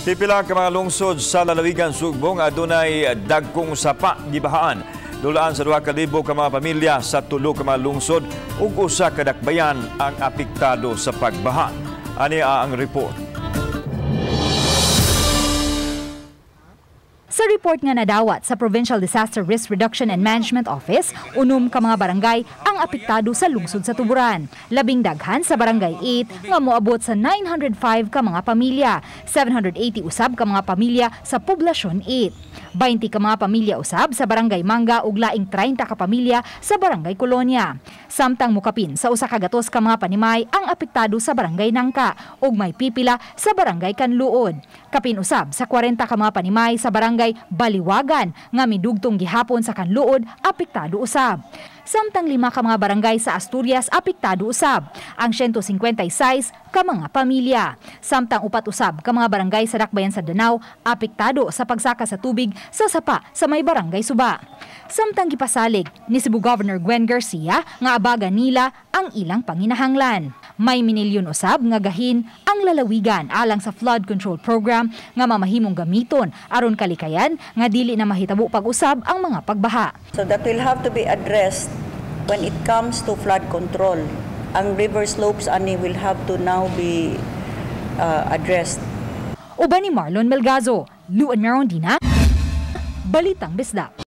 Pipila ka mga lungsod sa lalawigan Sugbong adunay dagkong sapa gibahaan. Dulaan sa 2,000 ka mga pamilya sa tulo ka mga lungsod ug usa ka dakbayan ang apektado sa pagbaha. Ani ang report. Sa report nga nadawat sa Provincial Disaster Risk Reduction and Management Office, 6 ka mga barangay ang apektado sa lungsod sa Tuburan. Labing daghan sa Barangay 8 nga moabot sa 905 ka mga pamilya, 780 usab ka mga pamilya sa Poblasyon 8. 20 ka mga pamilya usab sa Barangay Manga ug laing 30 ka pamilya sa Barangay Colonia. Samtang mukapin sa 100 ka mga panimay ang apektado sa Barangay Nangka ug may pipila sa Barangay Kanluod. Kapin usab sa 40 ka mga panimay sa Barangay Baliwagan nga midugtong gihapon sa Kanluod apektado usab. Samtang 5 ka mga barangay sa Asturias apektado usab, ang 156 ka mga pamilya. Samtang 4 usab ka mga barangay sa Dakbayan sa Danao apektado sa pagsaka sa tubig sa sapa sa may Barangay Suba. Samtang gipasalig ni Cebu Governor Gwen Garcia nga abaga nila ang ilang panginahanglan. May minilyon usab nga gahin ang lalawigan alang sa flood control program nga mamahimong gamiton aron kalikayan nga dili na mahitabo pag-usab ang mga pagbaha. So that will have to be addressed when it comes to flood control. Ang river slopes ani will have to now be addressed. Uban ni Marlon Melgazo, Luan Merondina, Balitang Bisdak.